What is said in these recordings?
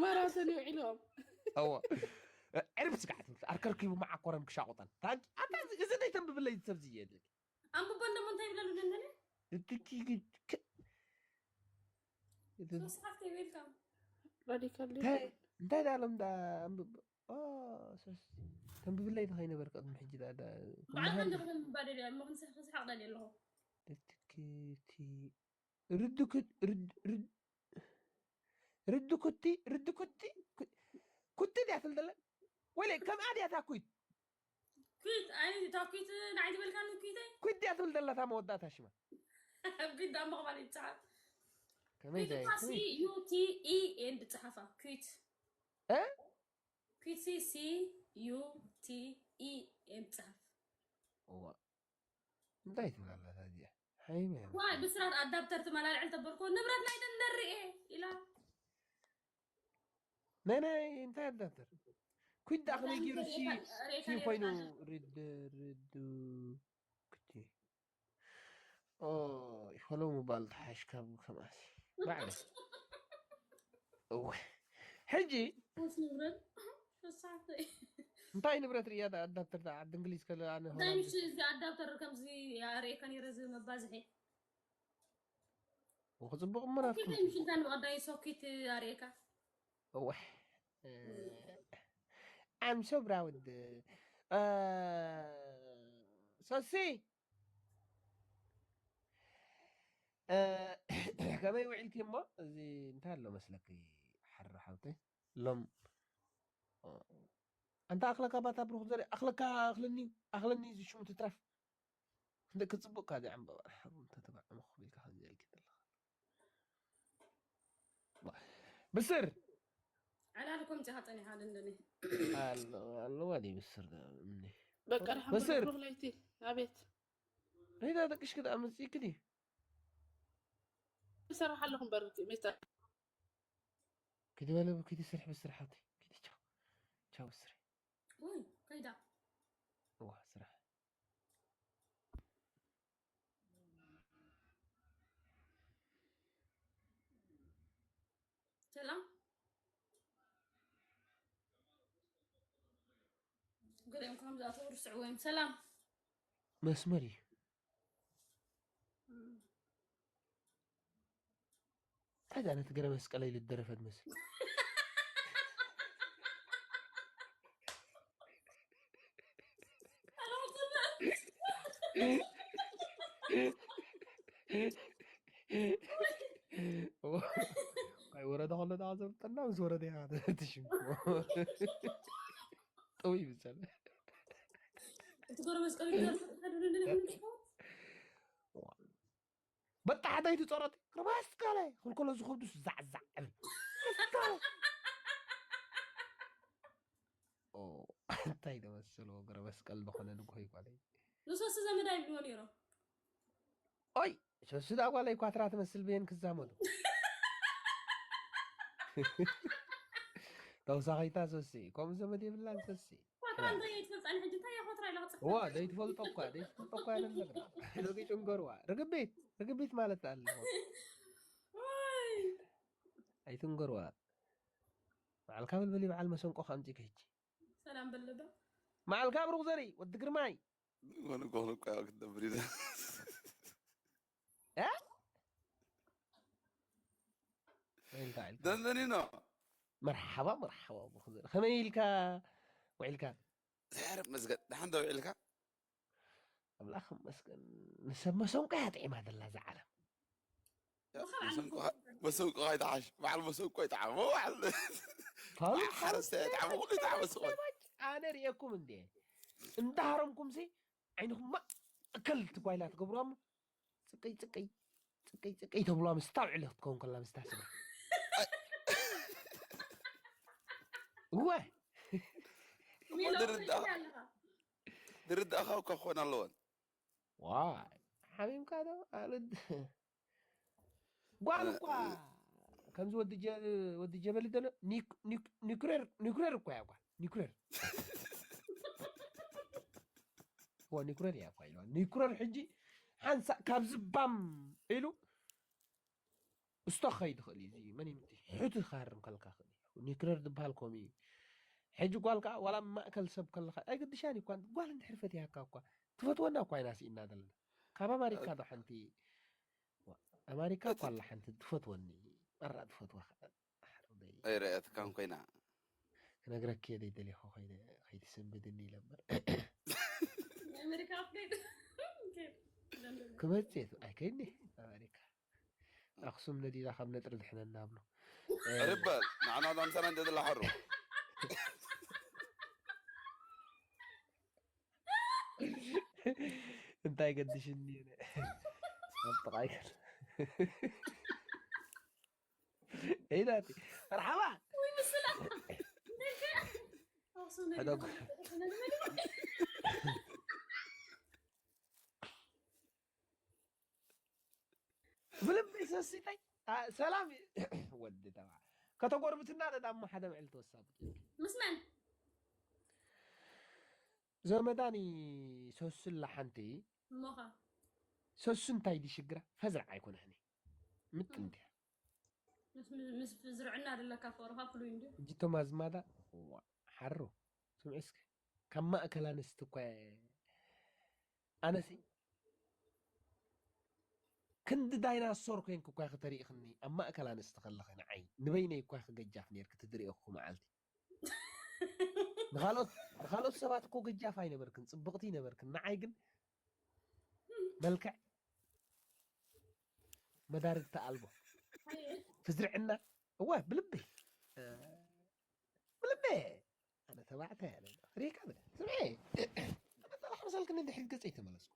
ባራተን ይውዒሎም። እዎ። ዕርብ ስጋዕ ትብል ኣርከርኪቡ መዓኮረን ክሻቁጠን ታንኪ ኣታ እዚ- እዚ ናይ ተንብብለይ ሰብ ዝየድልክ ኣንብቦ እንደሞ እንታይ ይብለሉ ደንደነ እትኪ ሶስት ሓፍተ ይብልካ ራዲካል እንታይ እንታይ ዳሎም ዳ ኣንብብ ኦ፣ ሶስ ተንብብለይ ተኸይነበር ቅድሚ ሕጂ ዳ ዳ- በዓል ከንደበ ምባደል እያ እሞ ክንስሕ ክስሓቕ ደልየ ኣለኹ እትኪ ቲ ርድኩት ርድ ርድ ርድኩቲ ርድኩቲ ኩ- ኩቲ ድያ ትብል ዘላ ወለ ከምኣ ድያ እታ ኩት ኩት ኣይ እታ ኩት ንዓይ ዝበልካኒ ኩተይ ኩት ድያ ትብል ዘላ እታ መወዳእታ ሽማ ኣብ ግዳ ምቕባል ይብፅሓት ከመይ ኩት ታይ እኳ ሲ ዩ ቲ ኢ ኤን ድፅሓፋ ኩት እ ኩት ሲ ሲ ዩ ቲ ኢ ኤን ድፅሓፍ እዋ እንታይ ትብል ኣላ እታ እዚኣ ሓይመ ዋይ ብስራት ኣዳፕተር ትመላልዕል ተበልኮ ንብረት ናይ ደንደርኤ ኢላ ናይ ናይ እንታይ ኣዳፕተር ኩዳ ከመይ ገይሩ ሲ ሬሳ ሲ ኮይኑ ርድ ርዱ ክቲ ኦይ ፎሎ ምባል ተሓሽ ካብ ከምኣስ ባዕለ እወ ሕጂ ስ ንብረት ፈሳሕተይ እንታይ ንብረት ርያ ኣዳፕተር ዓዲ እንግሊዝ ከለ ኣነ እንታይ ምሽ እዚ ኣዳፕተር ከምዚ ኣርእየካ ነይረ እዚ መባዝሒ ክፅቡቅ እመናት ኬተ ምሽ እንታይ ንቐዳይ ሶኬት ኣርእየካ እወ I'm so proud ሶሲ ከመይ ውዒልኪ እሞ እዚ እንታይ ኣሎ መስለኪ ሓሪ ሓውተይ ሎም ኣንታ ኣኽለካ ባታ ብሩክ ዘርኢ ኣኽለካ ኣኽለኒ ኣኽለኒ እዚ ሽሙ ትትረፍ ክንደ ክፅቡቅ ካዚ ዕምበባ ሓሩ እንተተባዕመ ክብል ኢልካ ከምዚ ኢልኪ ዘለካ ብስር ዕላልኩም ፂኻ ፀኒሓ ደንደኒ ኣለዋ ድዩ ብስር እምኒ በቃ ድሓን በስር። ብሩክ ለይቲ ኣቤት ሪዳ ደቅሽ ክዳ ምፅእክ ድዩ ይሰርሕ ኣለኹም በር ሚስተር ክትበለ ክትስርሕ ብስርሓት ቻው ቻው ብስር ውይ ከይዳ ዋ ስራሕ ሰላም ገሊኦም ከም ዝኣተው ርስዕዎ እዮም ሰላም መስመር እዩ ታዲያ ነቲ ገረ መስቀለይ ልደረፈ ትመስል ኣይ ወረደ ከሎ ዳ ዘብጠና ምስ ወረደ ኢኻ ትሽም ጥው ይብፀል እቲ ጎረ መስቀል ይገርም በጣ ሓዳይቲ ጸሮት ረባስካለ ክንከሎ ዝኸብዱስ ዛዕዛዕ እብል እንታይ ተመስሎ ግረ መስቀል ዝኾነ ንጎሆ ይጓለይ ንሶስ ዘመዳ ይብልዎ ነይሮም ኦይ ሶሲ ዳ ጓለይ ኳትራ ትመስል ብየን ክዛመዱ ተውሳኺታ ሶሲ ከምኡ ዘመድ የብላን ሶሲ ኳትራ እንታይ እየ ትፈልጣ ንሕጂ እንታይ እያ ኳትራ ኢላ ክፅሕፍ ዋ ደይትፈልጦ እኳ ደይትፈልጦ እኳ ያለን ነገር ሎጊ ጭንገርዋ ርግቢት ርግቢት ማለት ኣለዎ ወይ ኣይትንገርዋ በዓልካ በልበሊ በዓል መሰንቆ ከምፂ ከይጂ ሰላም በለባ መዓልካ ብሩክ ዘርኢ ወዲ ግርማይ ንጎንጎን እኮ ክትነብር ኢለ እ? ኢልካ ኢልካ ደንደኒኖ መርሓባ መርሓባ ብሩክ ዘርኢ ከመይ ኢልካ ውዒልካ ድሕር መስገድ ደሓን ዶ ውዒልካ ኣምላኽ መስገን ንሰብ መሰንቆ እያ ጥዒማ ዘላ እዛ ዓለም መሰንቆ ይትሓሽ በዓል መሰንቆ ይጥዓሞ በዓል ፋሉጥ ሓረስታይ ይጥዓሞ ኩሉ ይጥዓሞ ስቆ ኣነ ርእየኩም እንዴ እንዳሃረምኩም ሲ ዓይንኹም ማእከል ትጓይላ ትገብርዋ እሞ ጽቀይ ጽቀይ ጽቀይ ጽቀይ ተብልዋ ምስታ ውዕለ ክትከውን ከላ ምስታ ስጋ እወ ድርዳእ ድርዳእኻ እኳ ክኾን ኣለዎን ዋይ ሓሚምካ ዶ ኣልድ ጓል እኳ ከምዚ ወዲ ጀ- ወዲ ጀበሊ ደሎ ኒክ- ኒክ- ኒኩሬር ኒኩሬር እኳ እያ ጓል ኒኩሬር እዋ ኒኩሬር እያ እኳ ኢልዋ ኒኩሬር ሕጂ ሓንሳእ ካብ ዝባም ኢሉ እስቶ ክኸይድ ይኽእል እዩ እዚ መን ይምንቲ ሕቱ ክሃርም ከልካ ክእል እዩ ኒክለር ዝበሃል ከምኡ እዩ። ሕጂ ጓል ከዓ ዋላ ማእከል ሰብ ከለኻ ኣይገድሻን እዩ እኳ፣ ጓል እንድሕር ፈትያካ እኳ ትፈትወና እኳ ኢና ስኢና ዘለና። ካብ ኣማሪካ ዶ ሓንቲ ኣማሪካ እኳ ኣላ ሓንቲ ትፈትወኒ፣ መራ ትፈትወኻ። ኣሕርበይ ኣይረኣየትካን ኮይና። ክነግረኪ እየ ዘይደሊኹ ኮይነ ከይትስንብድኒ ኢለ እምበር። ኣሜሪካ ኣፍዴት ክመፅእ ኣይከይኒ ኣሜሪካ ኣክሱም ነዲዳ ካብ ነጥሪ ድሕነና ብሎ ርበ ንዓና ዛምሳና እንደ ዝላሓሩ እንታይ ገድሽኒ እየ ኣብ ጥቓይ ከል ኢላቲ መርሓባ ወይ ምስላ ኣክሱም ሕደጉ። ብልቢ ሰሲታይ ሰላም ወዲ ተባ ከተጎርብትና ደዳሞ ሓደ ምዕል ተወሳቡ ምስ መን ዘመዳኒ ሰሱላ ሓንቲ እሞኻ ሰሱ እንታይ ድሽግራ ፈዝራ ኣይኮነሕኒ ምጥን ድያ ምስ- ምስ ዝርዕና ዘለካ ፍቅርካ ፍሉይ እንድዩ እጅቶም ኣዝማዳ ዋ፣ ሓሮ ስምዒ እስከ ካብ ማእከል ኣንስቲ እኳ ኣነሲ ክንዲ ዳይናሶር ኮይንክ እኳ ክተሪእኽኒ ኣብ ማእከል ኣንስቲ ከለኸ ንዓይ ንበይነይ እኳ ክገጃፍ ነርክ ትድሪኦ ክኹ መዓልቲ ንኻልኦት ንኻልኦት ሰባት እኮ ገጃፍ ኣይነበርክን ፅብቕቲ ነበርክን ንዓይ ግን መልክዕ መዳርግቲ ኣልቦ ፍዝርዕና እወ ብልቢ ብልቢ ኣነ ተባዕታይ ኣነ ሪካ ስምዒ ኣመጣላሕ መሰልክኒ እንድሕር ገፀይ ተመለስኩ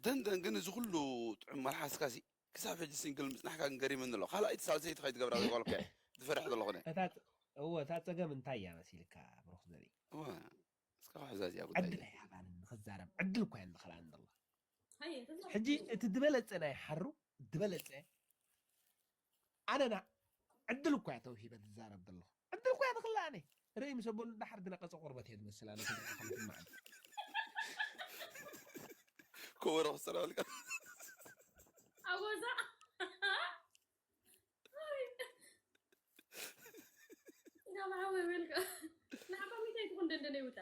ደንደን ግን እዚ ኩሉ ጥዑም መልሓስካ ሲ ክሳብ ሕጂ ሲንግል ምፅናሕካ ግን ገሪመኒ ኣሎ ካልኣይቲ ሳልሰይቲ ከይትገብራ ዘይበልኩ ዝፈርሕ ዘለኹ ነ እታ እወ እታ ፀገም እንታይ እያ መሲልካ ብሩክ ዘርኢ እስካ ሕዛዚያ ጉዳይ ዕድል ኣይሃባንን ንክዛረብ ዕድል እኳ እያ ንክልኣን ዘሎ ሃየ ተዛ ሕጂ እቲ ዝበለፀ ናይ ሓሩ ዝበለፀ ኣነና ዕድል እኳ እያ ተውሂበ ትዛረብ ዘለኹ ዕድል እኳ እያ ትክልኣኒ ርእይ ምስ ኣበሉ እንዳሓር ዝነቀፀ ቆርበት እየ ዝመስል ኣነ ክድረኸልኩም ማለት ኮበሮ ክሰራልካ ኣጎዛ ኢና ማሓወ ወልካ ንዓባ ሚታይ ትኹን ደንደነ ይውጣ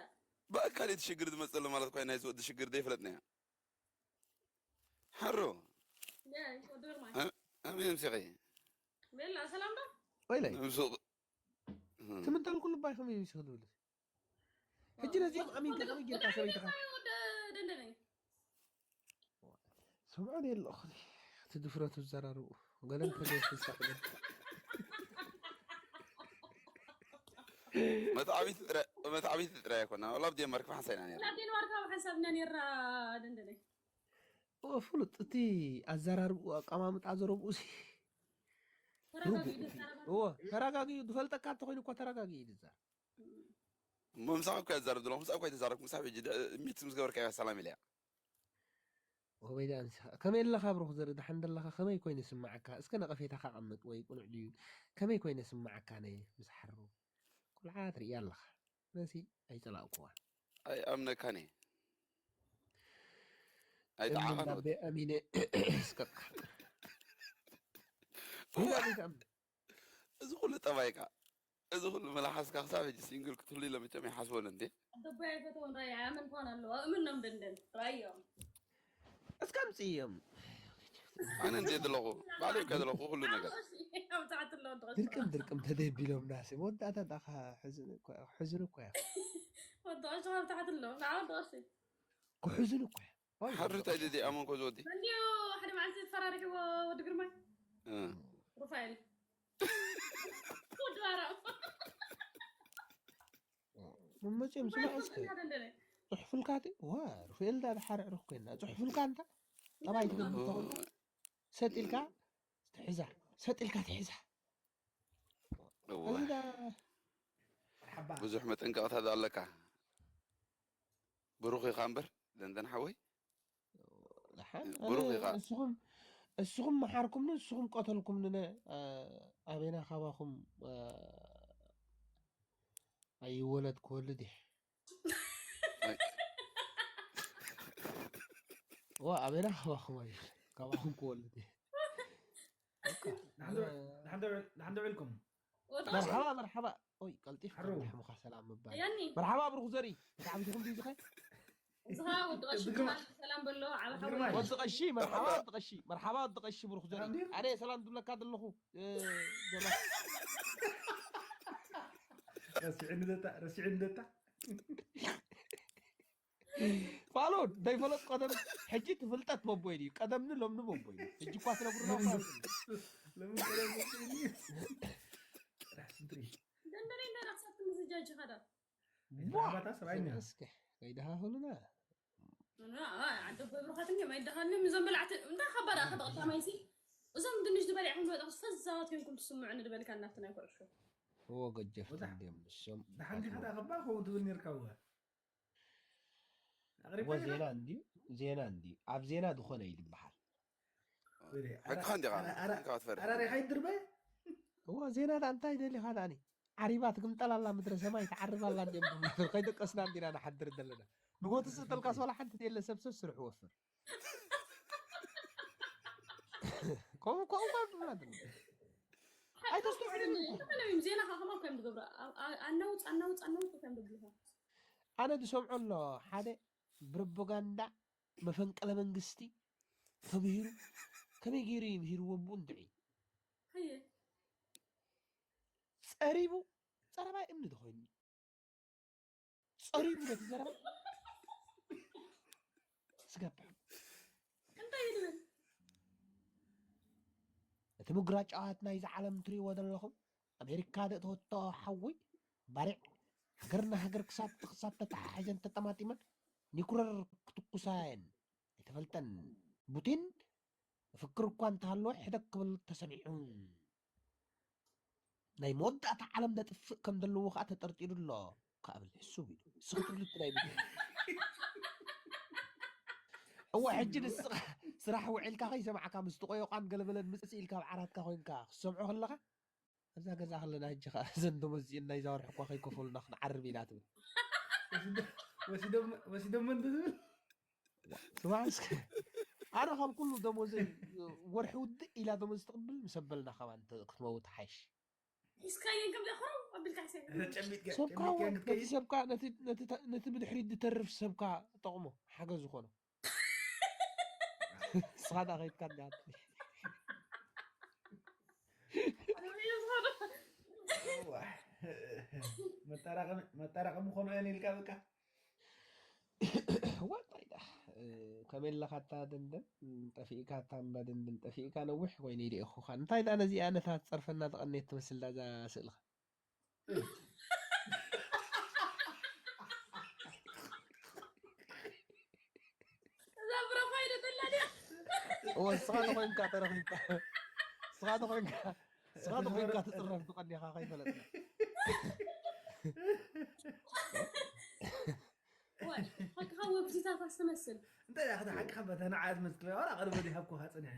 ብኣካል እቲ ሽግር ዝመፀሉ ማለት እኳ ናይ ዝወዲ ሽግር ዘይፈለጥና እያ ሓሮ ያ ወደር ማይ ኣሜን ምሲኸ ቤላ ሰላም ዶ ወይለይ ምሱቕ ትምንተል ኩሉ ባይ ከመይ ይስኽል ዝብል ሕጂ ነዚኦም ኣሚንካ ከመይ ጌርካ ሰበይትኻ ወደ ደንደነ ስምዖን የለኹ እቲ ድፍረቱ ዝዘራርቡ ገለ እንተዘይፍልሳ መትዓቢት ጥረ መትዓቢት ጥረ ኣይኮና ወላ ኣብ ዴንማርክ ሓንሳይና ነራ ናብ ዴንማርክ ኣብ ሓንሳብ ኢና ነራ ደንደነ ፍሉጥ እቲ ኣዘራርብኡ ኣቀማምጣ ዘረብኡ ሲ ተረጋጊ ተረጋጊ እዎ ተረጋጊ ዝፈልጠካ እንተኮይኑ እኮ ተረጋጊ እዩ ዝዛር እሞ ምሳዕ እኮ ያዛረብ ዘለኹ ምሳዕ እኮ ኣይተዛረብኩ ምሳዕ ሕጂ ሚት ምስ ገበርካዮ ሰላም ኢለያ ወበይዳ ኣንስኻ ከመይ ኣለኻ ብሩኽ ዘርኢ ደሓን ደለኻ ከመይ ኮይኑ ስማዓካ እስከ ነቐፌታኻ ቀምጥ ወይ ቁኑዕ ድዩ ከመይ ኮይነ ስማዓካ ነ ምስ ሓሩ ቆልዓ ትርእያ ኣለኻ ነሲ ኣይጸላእኩዋን ኣይኣምነካን እየ ኣይጠዓቐን እምንዳቤ ኣሚነ እስከ ትሓጥር ይዛቤት ኣምን እዚ ኩሉ ጠባይካ እዚ ኩሉ መላሓስካ ክሳብ ሕጂ ሲንግል ክትህሉ ኢለ መቸም ይሓስቦን እንዴ ኣደባይ ኣይፈተውን ራእያ ኣመን ክኾን ኣለዋ እምኖም ደንደን ራእዮም እስከ ምጽእዮም ኣነ እንዴ ዘለኹ ባዕለይ እኮ ዘለኹ ኩሉ ነገር ኣብዛሓት ኣለዎ ድረስ ድርቅም ድርቅም ተደቢሎም ናሲ መወዳእታ ዳኻ ሕዝን እኮ ሕዝን እኮ እያ ወዲ ቐሺ ኣብዛሓት ኣለዎ ንዓ ወዲ ቐሺ ክሕዝን እኮ እያ ሓርታይ ድዲ ኣመንኮ ዝወዲ እንዲዩ ሓደ መዓልቲ ዝፈራርሕዎ ወዲ ግርማይ ሩፋኤል ወዲ ኣራም መመፅኦም ስማዕ እስከ ደንደነ ፅሑፍልካ ዋ ሩፋኤል ዳ ድሓር ዕሩኽ ኮይና ፅሑፍልካ እንታ ጠባይ ትገብር ተኾንካ ሰጥ ኢልካ ትሕዛ ሰጥ ኢልካ ትሕዛ እወ እዚ ዳ ብዙሕ መጠንቀቕታ ኣለካ ብሩኽ ኢኻ እምበር ደንደን ሓወይ ደሓን ብሩኽ ኢኻ። እስኹም እስኹም መሓርኩምኒ እስኹም ቀተልኩምኒ ነ ኣበና ካባኹም ኣይወለድ ክወልድ እየ ዋ ኣበና ካባኹም ኣይወለድ ካባኹም ክወልድ እየ ንሓንዶ ውዕልኩም መርሓባ መርሓባ። ኦይ ቀልጢፍ ሓሩ። ከዳሕሙኻ ሰላም ምባል። ያኒ። መርሓባ ብሩኽ ዘርኢ። ብጣዕሚ ትኹም ድዩ ዝኸ? ዝኻ ወዲ ቀሺ ግርማ። ሰላም በሎ፣ ዓቢ ሓወይ። ወዲ ቀሺ መርሓባ ወዲ ቀሺ መርሓባ ወዲ ቀሺ ብሩኽ ዘርኢ። ሰላም ድዩ? ኣነ ሰላም ድብለካ ዘለኹ። እ፣ ገባ። ረሲዕኒ ደታ፣ ረሲዕኒ ደታ። ፋሉን ዘይፈለጥ ቀደም ሕጂ ትፍልጠት በቦይ ድዩ? ቀደምኒ ሎምኒ በቦይ ድዩ? ሕጂ እኳ ትነግሩና እኳ ኣይብሉን። ለምን ቀደም በቦይ ድዩ? ጥራሕ ስንትሪ። ደንደሬ እንደ ራሳት ምዝጃጅ ኸዳ። ዋ! ባታ ሰብኣይኛ። እስከ ከይደሃህሉና። እና፣ ኣይ፣ ዓንተ በብርኻት እንዲም ኣይደሃልንም እዞም በላዕቲ። እንታይ ካብ ባዳ ከተቐዳማይሲ? እዞም ድንሽ ዝበሊዕኩም ዝበጣኹስ ፈዛዋት ኮይንኩም ትስምዑኒ ዝበልካ እናፍትና ይኩዕሹ። እዎ ገጀፍቲ ወዳ-፣ እንዲም ንሶም። ደሓን ዲኻ ደኣ ከባ ክኸውን ትብል ነርካ እወ። ኣቕሪብካ እዎ ዲኻ? ዜና እንድዩ፣ ዜና እንድዩ። ኣብ ዜና ዝኾነ እዩ ዝበሃል። ወይኔ፣ ሕግኻ እንዲኻ፣ ኣራ-፣ ኣራ-፣ ሕግኻ ትፈርድ። ኣራሪኻ ይድርበ? እዎ ዜና ደኣ እንታይ ደሊኻ ደኣኒ? ዓሪባ ትግምጠል ኣላ ምድረ ሰማይ ትዓርብ ኣላ እንድዮም ዝብሉ። ከይደቀስና እንዲና ንሓድር ዘለና። ንጎ ትስእተልካስ ዋላ ሓንቲ የለ ሰብ ሰብ ስርሑ ወፍር። ከምኡ፣ ከምኡ እኳ ይብሉና ኣለዉ። ኣይተስተውዕልን እኮ። ተፈለዩ ዜና ከ ከማን ከም ዝገብሩ። ኣ-፣ ኣ-፣ ኣናውፅ፣ ኣናውፅ፣ ኣናውፅ ከም ዝብሉኻ። ኣነ ዝሰምዖ ኣሎ፣ ሓደ ፕሮፓጋንዳ መፈንቅለ መንግስቲ ተምሂሩ፣ ከመይ ገይሩ ይምሂርዎ ብኡ እንድዒ? ሃየ። ጸሪቡ፣ ጸረባ እምኒ ተኾይኑ። ጸሪቡ ነቲ ዘረባ ዝገብር። እንታይ ይድብል? እቲ ምጉራጫዋት ናይዚ ዓለም ትሪእዎ ዘለኹም፣ ኣሜሪካ ደእተወቶ ሓዊ ባሪዕ፣ ሃገርና ሃገር ክሳብ ክሳብ ተተሓሒዘን ተጠማጢመን ኒኩለር ክትኩሳ እየን። ኣይተፈልጠን። ቡቲን መፈክር እኳ እንተሃለወ ሕደግ ክብል ተሰሚዑ። ናይ መወዳእታ ዓለም ዘጥፍእ ከም ዘለዎ ከኣ ተጠርጢሩ ኣሎ። ከኣ ብል ሕሱብ ኢሉ። ንስኺ ትብሊ እቲ ናይ ቡቲን። እወ፣ ሕጂ ንስኻ ስራሕ ውዒልካ ከይሰማዕካ፣ ምስቲ ቆዮቋን ገለመለን ምጽእ ኢልካ ኣብ ዓራትካ ኮይንካ ክትሰምዖ ከለኻ፣ ኣብዛ ገዛ ከለና ሕጂ ከኣ እዘን ደሞዝ እዚኤን ናይዛ ወርሒ እኳ ከይከፈሉና ክንዓርብ ኢና ትብል። ወሲዶ-፣ ወሲዶም-፣ ወሲዶመን ትብል? ስማዕ እስከ፣ ኣነ ካብ ኩሉ ደሞዘይ ወርሒ ውድእ ኢላ ደሞዝ ትቕብል ምስ ኣበልና ከማን ተ-፣ ክትመውት ሓይሽ። ሒዝካየን ከም ዘኽሮ ኣቢልካ ሕሰብ። ጨሚትካ፣ ሰብካ ጨሚትካ እውን፣ ክትከይድ? ነቲ ሰብካ፣ ነቲ፣ ነቲ፣ ነቲ ብድሕሪት ዝተርፍ ሰብካ ጠቕሞ፣ ሓገዝ ዝኾኖ። ንስኻ ደኣ ከይድካ እንዲኻ ትብል። እዋ። መጠራቐሚ፣ መጠራቐሚ ኮኖ እየን ኢልካ በቃ። ዋይ፣ እንታይ ደኣ፣ እ፣ ከመይ ኣለኻ እታ ደንደን? ጠፊእካ እታ እምባ ደንደን፣ ጠፊእካ ነዊሕ ኮይኑ ኢለ እኹኻ። እንታይ ደኣ ነዚኣ ነታ ትጸርፈና ዝቐነየት ትመስል ደኣ እዛ ስእልኻ? እዛ ፕሮፋይል ዘላ ድያ? እወ፣ ንስኻ ተኾይንካ ተረኺብካ። ንስኻ ተኾይንካ፣ ንስኻ ተኾይንካ ትጽረፍ ትቐኒኻ ከይፈለጥና። ዋይ፣ ሓቅኻ ወግዚታት ኣስተመስል። እንታይ ደኣ፣ ክዳ ሓቅኻ በታ ንዓያ ትመስል። ዋላ ቅድሚ ወዲህ ሃብኩኻ ጽኒሐ።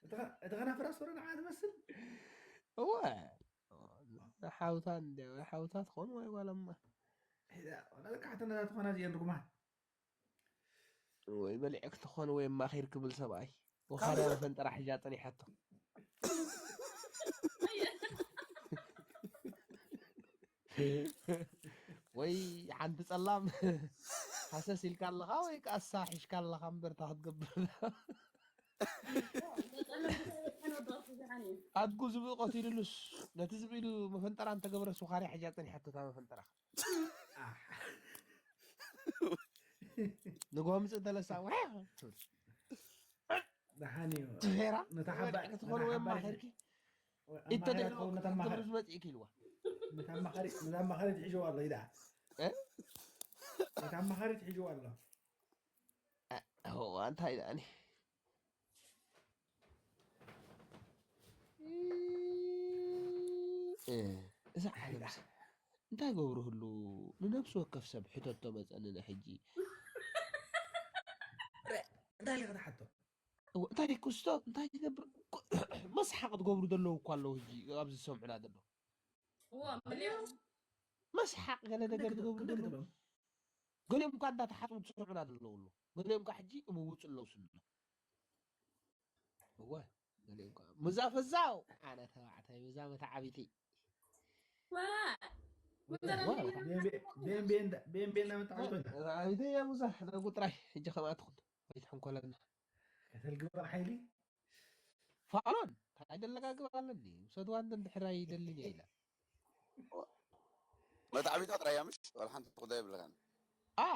እታ፣ እታ ከናፍራ ሶረ ንዓያ ትመስል። እወ። ሓውታ እንደ-፣ ሓውታ ትኾን ወይ ጓል እማ። ሄዳ፣ ዋላ ደቂ ሓተነታት ዝኾና እዚኤን ርጉማት። ወይ በሊዕክ ትኾን ወይ ማኺር ክብል ሰብኣይ። ወኻርያ መፈንጠራ ሒዛ ጸኒሓቶ። ወይ ሓንቲ ጸላም ሃሰስ ኢልካ ኣለኻ ወይ ቃሳ ሒሽካ ኣለኻ እምበር፣ እንታይ ክትገብር? ኣድጉ ዝብኢ ቀቲሉሉስ፣ ነቲ ዝብኢ ኢሉ መፈንጠራ እንተገበረስ፣ ወኻርያ ሒዛ ጸኒሓቶ እታ መፈንጠራ። ንግሆ ምጽእ ተለሳ፣ ዋሕ ትብል። ደሓን እዩ። ትሄራ? ነታ ሓባ-፣ ወድቂ ክትኾን ነታ ወይ ሓባሪት፣ ኣማኸርኪ? ወይ ኣማኸሪት ኢተደሎ ትኸውን፣ ነታ ኣማኸሪት። ክትገብሪ ዝመጽእኪ ኢልዋ። ነታ ኣማኸሪት፣ ነታ ኣማኸሪት ሒዝዋ ኣሎ ኢዳ። እ? ነታ ኣማኸሪት ሒዝዋ ኣሎ። እ፣ ሆ፣ እንታይ ደኣኒ? እ፣ እዛ ዓለም እንታይ ገብሩ ህሉ ንነብሲ ወከፍ ሰብ ሕተቶ መጸኒ ንሕጂ። እንታይ ኢልካ ትሓቶ? እወ፣ እንታይ ክስቶ፣ እንታይ ይገብር? መስሓቕ ትገብሩ ዘለዉ እኮ ኣለዉ ሕጂ ኣብዚ ዝሰምዑና ዘለዉ። እወ፣ መሊኦም። መስሓቕ ገለ ነገር ክንደይ ትገብሩ ክንደይ ዘለዉ። ክትብሎም? ገሊኦም እኳ እንዳተሓጽቡ ዝሰምዑና ዘለዉ ኣለዉ። ገሊኦም እኳ ሕጂ እምውጹ ኣለዉ ስንሎ። እወ፣ ገሊኦም እኳ ሙዛ ፈዛው ኣነ ተባዕታይ ሙዛ መተዓቢቲ ወላ ሙዛ ቤንቤን መተዓቢቲ ኮይና መተዓቢቲ እያ ሙዛ ነጉ ጥራይ ሕጂ ከምኣ ትኹን ወይ ትሕንኮለና ከተልግበ ሓይሊ ፋሎን እንታይ ደለካ ግባ ኣለኒ ውሰድዋ እንደ እንድሕር ኣይደልን እየ ኢላ መታዕቢታ ጥራይ እያ ምሽ ዋላ ሓንቲ ጉዳይ የብልካን ኣ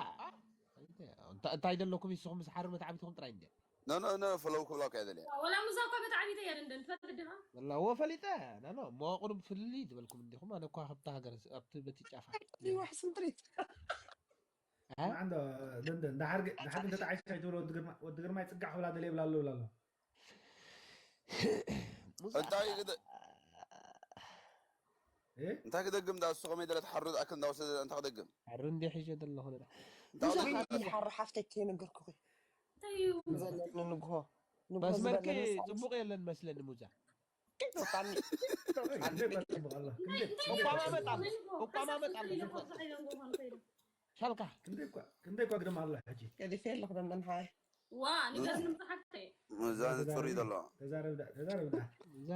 እንታይ ደለኩም ይስኹም ምስ ሓር መታዕቢትኩም ጥራይ እንደ ኖ ኖ ኖ ፈለው ክብላ እኮ እያ ደልያ ወላ ሙዛ እኳ መታዕቢተ እያ ደንደን ትፈልጥ ዲኻ ወላ ወ ፈሊጠ ናኖ መዋቅሩ ፍልልይ ዝበልኩም እንዲኹም ኣነ እኳ ካብታ ሃገር ኣብቲ በቲ ጫፋ ይዋሕስም ትሪት እ? ማዕዶ ደንደን ዳሓር ዳሓር እንተ ተዓይሽ ኣይትብሎ ወዲ ግርማ ወዲ ግርማ ይጽጋዕ ክብላ ደለ ይብላ ኣሎ ይብላ ኣሎ ሙዛ እንታይ ግደ- እ? እንታይ ክደግም ዳ እሱ ከመይ ደለ ትሓሩ ዝኣክል እንዳወሰደ እንታይ ክደግም ሓሩ እንዲ ሒዞ ዘለኹ ንዳ እንታይ ሙዛ ክደግም ሓሩ- ሓሩ ሓፍተይ ከይነገርኩኺ እንታይ እዩ ዘለኒ ንግሆ ንግሆ በስ ዝበለ መልክ መሳርሒ ጽቡቅ የለን መስለኒ ሙዛ ከይዶካኒ እንታይ ባትብቕ ኣሎ እቋማመጥ ኣሎ እቋማመጥ ኣሎ ሻልካ ክንደይ እኳ ግደም ኣሎ ሕጂ ገዲፈ ኣለኹ ደመንሃይ ዋ ንገርኒ ብዙሓት ምዛን ጽሩ እዩ ዘሎ ተዛረብዳ ተዛረብዳ እዛ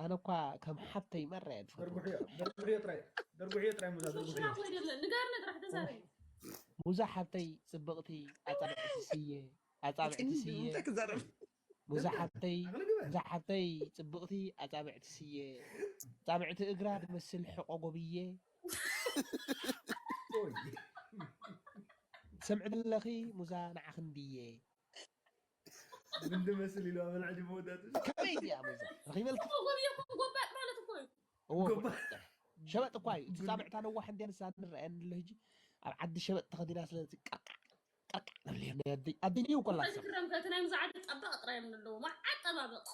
ኣነ እኳ ከም ሓብተይ መራ እየ ዝፈትዎ ደርጉሕዮ ደርጉሕዮ ጥራይ ደርጉሕዮ ጥራይ ሙዛ ደርጉሕዮ ሽራፍ ወይ ደለ ንገርኒ ጥራሕ ተዛረቢ ሙዛ ሓብተይ ጽብቕቲ ኣጻብዕቲ ስየ ኣጻብዕቲ ስየ እንታይ ክዛረብ ሙዛ ሓብተይ ኣቕሊ ግበር ሙዛ ሓብተይ ጽብቕቲ ኣጻብዕቲ ስየ ኣጻብዕቲ እግራ ትመስል ሕቆ ጎብየ ኦይ ሰምዒ ዘለኺ ሙዛ ንዓኺ እንድየ ምንዲ መስል ኢሉ ኣብ ልዕሊ መወዳእቱ ከመይ እዚኣ ሙዛ ረኺበልኪ ጎብየ እኮ ጎባጥ ማለት እኮ እዩ እዎ ጎባ- ሸበጥ እኳ እዩ እቲ ፃብዕታ ነዋሕ እንዲያ ንሳ ንረአየኒ ኣሎ ሕጂ ኣብ ዓዲ ሸበጥ ተኸዲና ስለዚ ቀርቃዕ ቀርቃዕ ነብለየ ኣደይ ኣደይ እዩ ኮላ እዚ ክረምቲ እቲ ናይ ምዝዓድ ጠባቕ ጥራይ እዮም ዘለዉ መዓት ጠባብቕ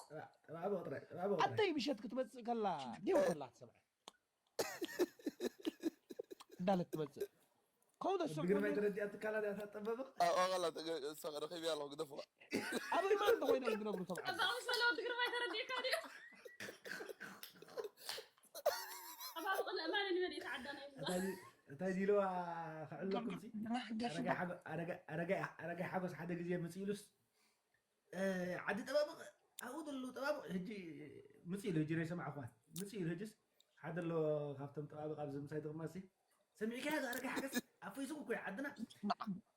ጠባብቕ ጥራይ ጠባብቕ ጥራይ ኣደይ ምሸት ክትመፅእ ከላ ዲው ኮላ ትሰምዐ እንዳለት ትመፅእ ከውደ ብግርማይ ተረዲኣ ትካላ ዲያ ታጠበብቕ ኣብኣ ከላ ረኺብያ ኣለኹ ግደፍዋ ኣብ እማን እንተኮይኖም ዝነብሩ ተባዕት ጠባቕ ምስ በለ ወዲ ግርማይ ተረዲእካ ድዩ ጠባብቕ ንእማን ንመን ተዓዳና እዩ እንታይ ዲልዋ ክዕለኩም ሲ ኣረጋይ ሓጎስ ሓደ ግዜ ምፅኢሉስ ዓዲ ጠባብቕ ኣብኡ ዘሎ ጠባብቕ ሕጂ ምፅኢሉ ሕጂ ናይ ሰማዕኳን ምፅኢሉ ሕጅስ ሓደ ኣሎ ካብቶም ጠባብቕ ኣብዚ ምሳይ ተቕማሲ ሰሚዕካ ኣረጋይ ሓገስ ኣብ ፌስቡክ እኮ ዓድና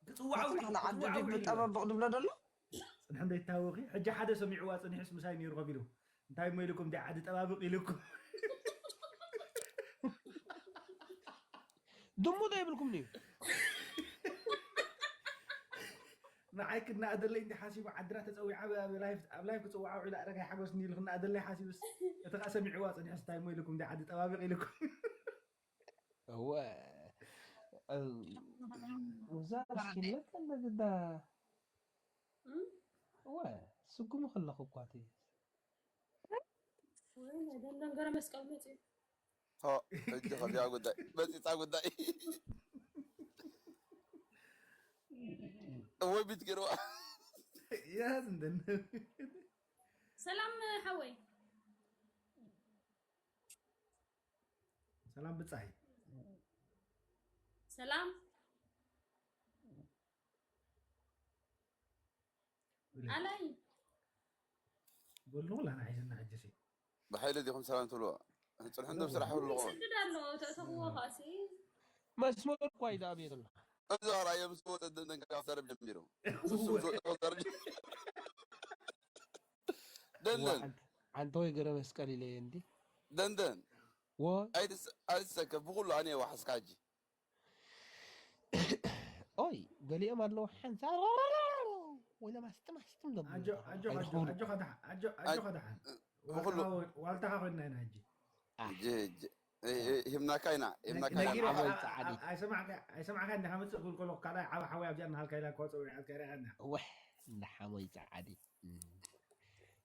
ክፅዋዓው ንዓዲ ጠባብቕ ድብሎ ደሎ ፅንሕ እንደይታወኺ ሕጂ ሓደ ሰሚዕዋ ፅኒሕስ ምሳይ ነይሩ ከቢሉ እንታይ እሞ ኢልኩም ዲ ዓዲ ጠባብቕ ኢልኩም ድሙ ዶ የብልኩም እዩ ንዓይ ክናእደለይ እንዲ ሓሲቡ ዓድና ተፀዊዓ ኣብ ላይፍ ክፅዋዓ ውዒላ ኣረጋይ ሓጎስ እንዲሉ ክናእደለይ ሓሲቡስ እቲ ከዓ ሰሚዕዋ ፅኒሕስ እንታይ እሞ ኢልኩም ዲ ዓዲ ጠባብቕ ኢልኩም እወ እዛ ስኪነት ኣለግዳ እወ ስጉሙ ከለኹ እኳ እቲ ወይ ናይ ደንደን ገረ መስቀል መፅዩ ሆ፣ ሕጂ ከዚኣ ጉዳይ መፂፃ ጉዳይ እወ ቢት ገይርዋ ያዝ እንደን ሰላም ሓወይ ሰላም ብፃይ ሰላም ኣላይ በሉ ላ ንዓይዘና ሕጅሲ ብሓይሊ ዲኹም ሰላም ትብልዎ ፅንሑ እንዶ ስራሕ ህልዎ ስድድ ኣሎ ተእተኽዎ ኸሲ መስመር እኳ እዩ ዳኣብ የትሎ እዚ ራእየ ምስ ወፀ ደንደን ካብ ዘረብ ጀሚሩ ምስ ወፀ ዘረብ ደንደን ሓንቲ ወይ ገረ መስቀል ኢለ እንዲ ደንደን ወ ኣይትሰከፍ ብኩሉ ኣነ ዋሓስካ ሕጂ ኦይ ገሊኦም ኣለዉ ሓንሳ ወይለ ማስጥም ማስጥም ኣጆኻ ደሓን ዋልታኻ ኮይንና ኢና ሕጂ ሂብናካ ኢና ሂብናካ ኢና ሓወይ ፃዓዲ ኣይሰማዕካ እንዲኻ መፅእ ክብል ከለኩ ካልኣይ ዓብ ሓወይ ኣብዚኣ እናሃልካ ኢላ እኳ ፀዊዓትካ ሪኣካ እንዲኻ ወሕ እንዳ ሓሞይ ፃዓዲ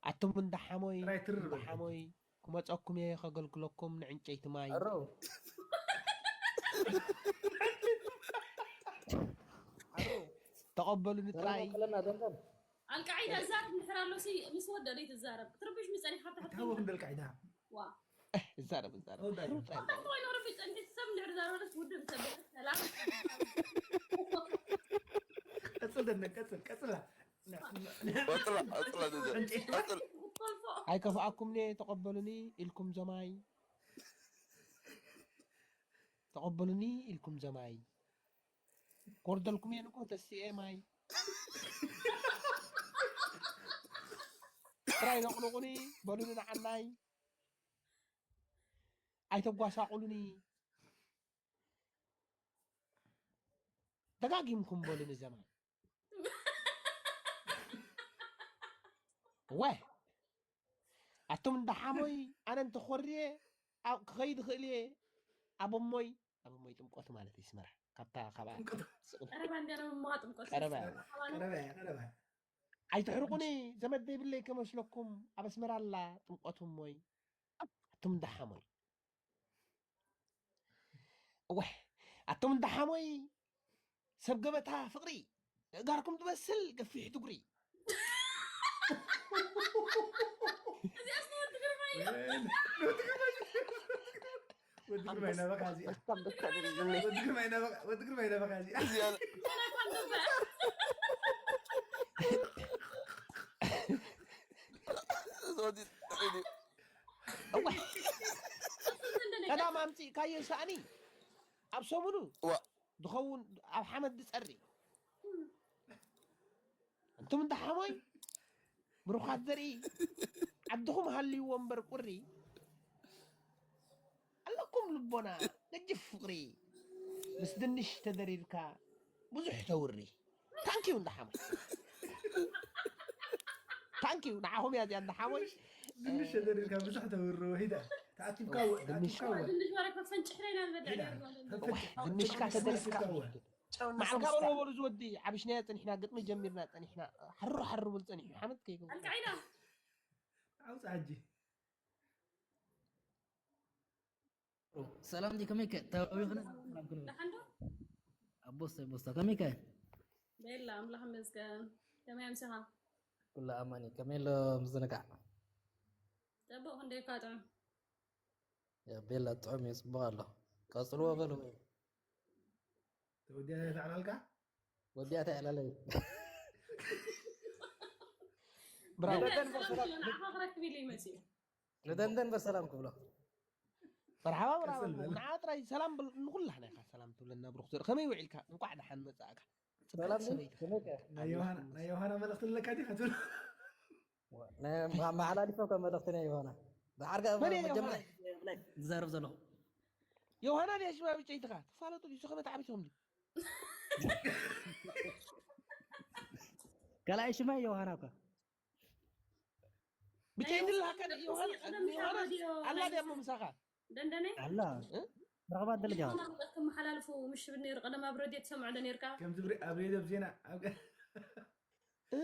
ኣቶም እንዳ ሓሞይ ጥራይ ትርር እንዳ በል። ሓሞይ ክመፀኩም እየ ከገልግለኩም ንዕንጨይቲ ማይ ኣሮ ተቐበሉኒ ጥራይ ከለና ደንደን ኣልቃዒዳ ዛረብ እንድሕር ኣሎ ሲ ምስ ወደደ ይትዛረብ ክትርብሽ ምፀኒ ካብ ታሕቲ ታወ ክንደልካ ኢዳ ዋ እዛረብ እዛረብ ተወዳጅ ሕሩፍ ጥራይ ኣብ ታሕቲ ኮይኑ ረቢፅ ፀኒሒ ሰብ እንድሕር ዛረበስ ውድእ ምሰበ ሰላም ቀፅል ደነ ቀፅል ቀፅላ ቀፅላ ቀፅላ ደንደን ቀፅል ኮልፎ ኣይከፍኣኩም እየ፣ ተቐበሉኒ ኢልኩም ዘማይ። ተቐበሉኒ ኢልኩም ዘማይ። ክወርደልኩም እየ ንጎ ተሲኤ ማይ። ጥራይ ዘቕልቑኒ በሉኒ ንዓናይ። ኣይተጓሳቑሉኒ። ደጋጊምኩም በሉኒ ዘማይ። ወ ኣቱም እንዳ ሓሞይ ኣነ እንተኾርየ ኣብ ክኸይድ እኽእል እየ። ኣብ እሞይ ኣብ እሞይ ጥምቆት ማለት እዩ ስመራ ካብታ ካብኣ ጥምቀት። ስቕ ኢሉ ቀረባ እንዲያ ነው እሞ ጥምቆት ቀረባ እያ። ሓባና ቀረባ እያ፣ ቀረባ እያ። ኣይትሕርቁኒ ዘመድ ዘይብለይ ከመስለኩም ኣብ ኣስመራ ኣላ ጥምቆት እሞይ ኣቱም እንዳ ሓሞይ። እወ ኣቶም እንዳ ሓሞይ ሰብ ገበታ ፍቕሪ እጋርኩም ትመስል ገፊሕ ትጉሪ። እዚኣስ ንወዲ ግርማይ እዩ። ወዲ ግርማይ ናበኻ እዚኣ? ወዲ ግርማይ ናበኻ እዚኣ? እዚኣ ቀዳም ኣምፂእካዮ ሳእኒ ኣብ ሰሙኑ ዋ ድኸውን ኣብ ሓመድ ዝጸሪ። እንቱም እንዳ ሓሞይ ብሩኻት ዘርኢ ዓድኹም ሃልይዎ እምበር ቁሪ ኣለኩም ልቦና ገጅፍ ፍቕሪ ምስ ድንሽ ተደሪርካ ብዙሕ ተውሪ። ታንኪዩ እንዳ ሓሞይ። ታንኪዩ ንዓኹም እያ እዚኣ እንዳ ሓሞይ። ድንሽ ተደሪርካ ብዙሕ ተውሪ ወሂዳ። ተኣኪብካ ወ- ድንሽ ተኣኪብካ ወ- ድንሽ ወረቀት ፈንጭሕ ና ኢና ንበልዕ ሄዳ። ነርና። ፈንፈጭ- ድንሽካ ፈንፈጭ- ተደሪርካ ፈንፈጭ- ማዕልካ በልዎ በሉ ዝወዲ ዓብሽናዮ ጸኒሕና ግጥሚ ጀሚርና ጸኒሕና ሓሩ ሓሩ ብል ጸኒሑ ሓመድ ከይገቡ ኣልቃዒዳ ኣውፅእ ሕጂ ሰላም ዲ ከመይ ከ ተባቢኽና ሰላም ክንብል ደሓን ዶ? ኣቦስተ ኣቦስተ ከመይ ከ ቤላ ኣምላኽ ይመስገን። ከመይ ኣምሲኻ? ኩሉ ኣማኒ ከመይ ኣሎ ምዝንጋዕ ጽቡቕ ክንደይ እኳ ጥዑም። ያ ቤላ ጥዑም እዩ ጽቡቕ ኣሎ ቀጽልዎ በሉ ተወዲያ ተዕላልካ ወዲያ ተዕላለይ ብራው ሰላም ንዓኻ ክረክብ ኢለ ይመጽእ እዩ። ንደንደን በሰላም ክብሎ መርሓባ መርሓባ ንዓ ጥራይ ሰላም ብል ንኩላህና ኢኻ ሰላም ትብለና ብሩክ ዘር ከመይ ውዒልካ እንቋዕ ደሓን መጻእካ ሰላም ጽብቕቲ ሰበይቲ ከመይ ከ ናይ ዮሃና ናይ ዮሃና መልእኽቲ ኣለካ ዲኻ ትብል መሓላሊፎ ከም መልእኽቲ ናይ ዮሃና ብሓርጋ መን እየ መጀመርያ ዝዛረብ ዘለኹ ዮሃና ድያ ሽማ ብጨይትኻ ትፋለጡ ድዩ ከመይ ተዓቢትኹም ድዩ ካልኣይ ሽማ ዮሃና እኳ ብጨይትላካ ዮሃና ኣላ ድያ እሞ ምሳኻ ደንደነ ኣላ ረኸባት ደለጃ ዮሃና መልእኽቲ መሓላልፉ ምሽ ብል ነይሩ ቀደም ኣብ ረድዮ ትሰምዖ ዶ ነርካ? ከምዚ ብሪ- ኣብ ሬድዮ ዜና ኣብ ገ- እ፣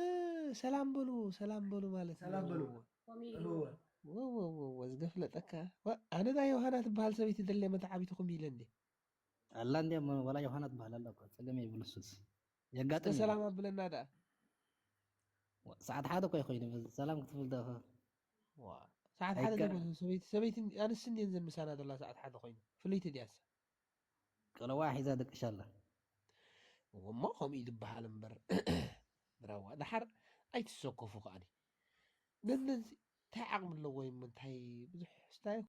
ሰላም በሉ ሰላም በሉ ማለት ሰላም በሉ ኮሚ እህወ ወወወወ ዝገፍለጠካ ዋ፣ ኣነ ናይ ዮሃና ትበሃል ሰበይቲ ደለ መተዓቢትኹም ኢለ እንዴ ኣላ እንዲ ወላ ዮሃና ትበሃል ኣላ እኮ ጸገም የብሉ ሱስ የጋጥም እዩ። ሰላም ኣብለና ደኣ ሰዓት ሓደ እኮ ይኮይኑ በዚ ሰላም ክትብል ደኸ ዋ፣ ሰዓት ሓደ ኣይከ- ተበሉ ሰበይቲ ሰበይቲ ኣንስቲ እንድየን ዘን ምሳና ዘላ ሰዓት ሓደ ኮይኑ ፍልይቲ ድያስ ቀለዋ ሒዛ ደቅሻ ኣላ እሞ ከምኡ እዩ ዝበሃል እምበር ብራዋ ደሓር ኣይትሰከፉ ከኣኒ ነነዚ እንታይ ዓቕሚ ኣለዎ እሞ እንታይ ብዙሕ ስታይ